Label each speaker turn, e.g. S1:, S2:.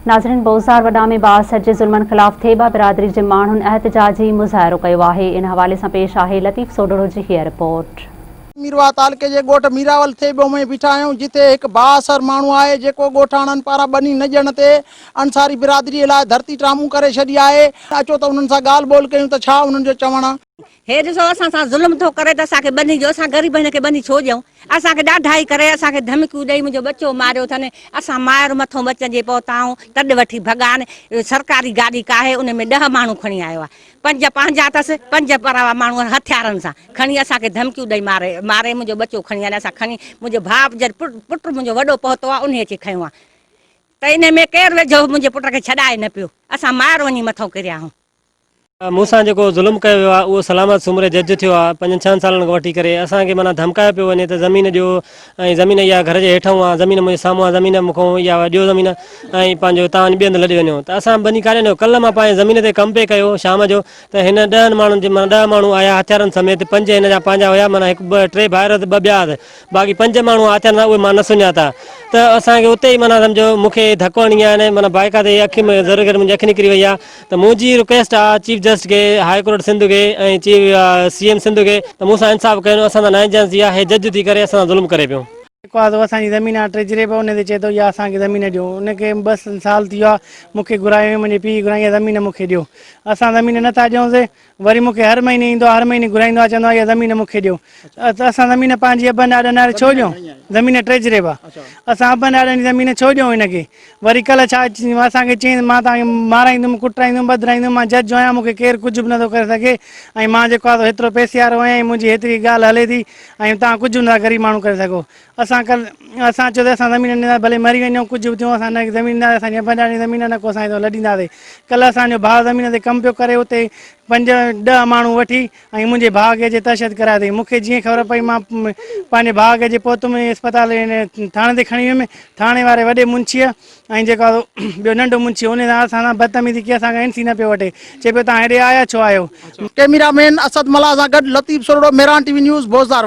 S1: ناظرين بوزار وڏا ۾ بااثر جي ظلمن خلاف ٿيٻا برادري جي ماڻهن احتجاجي مظاهرو ڪيو آهي ان حوالي سان پيش آهي لطيف سوڍڙو جي هيء رپورٽ.
S2: ميرواهه تعلقي جي ڳوٺ ميراول ٿيٻو ۾ بيٺا آهيون جتي هڪ بااثر ماڻهو آهي جيڪو ڳوٺاڻن پاران ٻني نه ڏيڻ تي انصاري برادري لاء ڌرتي ٽرامون ڪري ڇڏي آهي اچو ته انهن سان ڳالهه ٻولهه ڪيون ته ڇا انهن جو چوڻ
S3: هي ڏسو اسان سان ظلم ٿو ڪري ته اسان کي ٻني ڏيو، اسان غريب هن کي ٻني ڇو ڏيون؟ اسان کي ڏاڍائي ڪري اسان کي ڌمڪيون ڏئي منهنجو ٻچو ماريو اٿن، اسان مائر مٿو ٻچن جي پهتا آهيون، تڏ وٺي ڀڳا آهن، سرڪاري گاڏي ڪاهي ان ۾ ڏهه ماڻهو کڻي آيو آهي، پنج پنهنجا اٿس، پنج پراوا ماڻهو هٿيارن سان کڻي اسان کي ڌمڪيون ڏئي ماري ماري منهنجو ٻچو کڻي آيا آهن، اسان کڻي منهنجو ڀاء جڏهن پٽ منهنجو وڏو پهتو آهي انهي اچي کنيو آهي ته انهي ۾ ڪير ويجهو منهنجي پٽ کي ڇڏائي نه پيو، اسان مائر وڃي مٿو ڪريا آهيون.
S4: مون سان جيڪو ظلم ڪيو ويو آهي اهو سلامت سومري جج ٿيو آهي پنجن ڇهن سالن کان وٺي ڪري اسان کي معنيٰ ڌمڪايو پيو وڃي ته زمين ڏيو ۽ زمين اها گهر جي هيٺئون آهي زمين منهنجي سامهون آهي زمين مون کان اها ڏيو زمين ۽ پنهنجو تان وڃي ٻئي هنڌ لڏي وڃو ته اسان ٻني ڪاڏي وڃو ڪلهه مان پنهنجي زمين تي ڪم پئي ڪيو شام جو ته هن ڏهن ماڻهن جي معنيٰ ڏهه ماڻهو آيا هٿيارن سميت پنج هن جا پنهنجا هيا معنيٰ هڪ ٻه ٽي ڀائر ٻه ٻيا باقي پنج ماڻهو آٿيا نه اهي مان نه سڃاتا ته اسان کي اتي ئي معنيٰ سمجهو مون کي ڌڪ هڻي ويا آهن معنيٰ بائيڪا تي اک ۾ ذرو گهٽ منهنجي اک نڪري وئي آهي ته منهنجي رڪويسٽ آهي چيف جسٽس کي هاء ڪورٽ سنڌ کي ۽ چيف سي ايم سنڌ کي ته مون سان انصاف ڪيو اسان سان ناانصافي آهي جج ٿي ڪري اسان سان ظلم ڪري پيو.
S5: جيڪو آهي سو اسان جي زمين آهي ٽيجري به ان تي چئي ٿو اها اسان کي زمين ڏيو ان کي ٻه سال ٿي ويو آهي مون کي گهرايو هئي منهنجي پيء گهرائي اها زمين مون کي ڏيو اسان زمين نه ٿا ڏيونس وري مون کي هر مهيني ايندو آهي هر مهيني گهرائيندو آهي چوندو آهي اها زمين مون کي ڏيو ته اسان زمين پنهنجي ابن ڏاڏن واري ڇو ڏيون زمين ٽيجري به اسان ابن ڏاڏن جي زمين ڇو ڏيون هن کي وري ڪلهه ڇا اسان کي چيائين مان توهان کي مارائيندم ڪٽرائيندم ٻڌرائيندم مان جج آهيان مون کي ڪير ڪجهه به نٿو ڪري سگهي ۽ مان جيڪو آهي سو هيترو پئسي وارو آهيان ۽ منهنجي هيتري ڳالهه هلي ٿي ۽ توهان ڪجهه به نٿا غريب ماڻهو ڪري سگهو اسان ڪل اسان چيو ته اسان زمين نه ڏينداسين ڀلي مري وڃون ڪجهه به ٿيون اسان نه زمين ڏينداسين اسان جي ابن ڏاڏن جي زمين آهي نه ڪو اسان هتان لڏينداسين ڪلهه اسان جو ڀاء زمين تي ڪم پيو ڪري اتي پنج ڏهه ماڻهو وٺي ۽ منهنجي ڀاء کي اچي تشدد ڪرايو اٿئي مون کي جيئن خبر پئي مان پنهنجي ڀاء کي اچي پهتم اسپتال ٿاڻي تي کڻي ويم ٿاڻي واري وڏي منشيء ۽ جيڪو ٻيو ننڍو منشي ان سان اسان سان بدتميزي ڪئي اسان کان اين سي نه پيو وٺي چئي پيو توهان هيڏي آيا ڇو آهيو.
S2: ڪئميرا مين اسد ملاح سان گڏ Latif Sororo, Mehran T V news, Bozdar.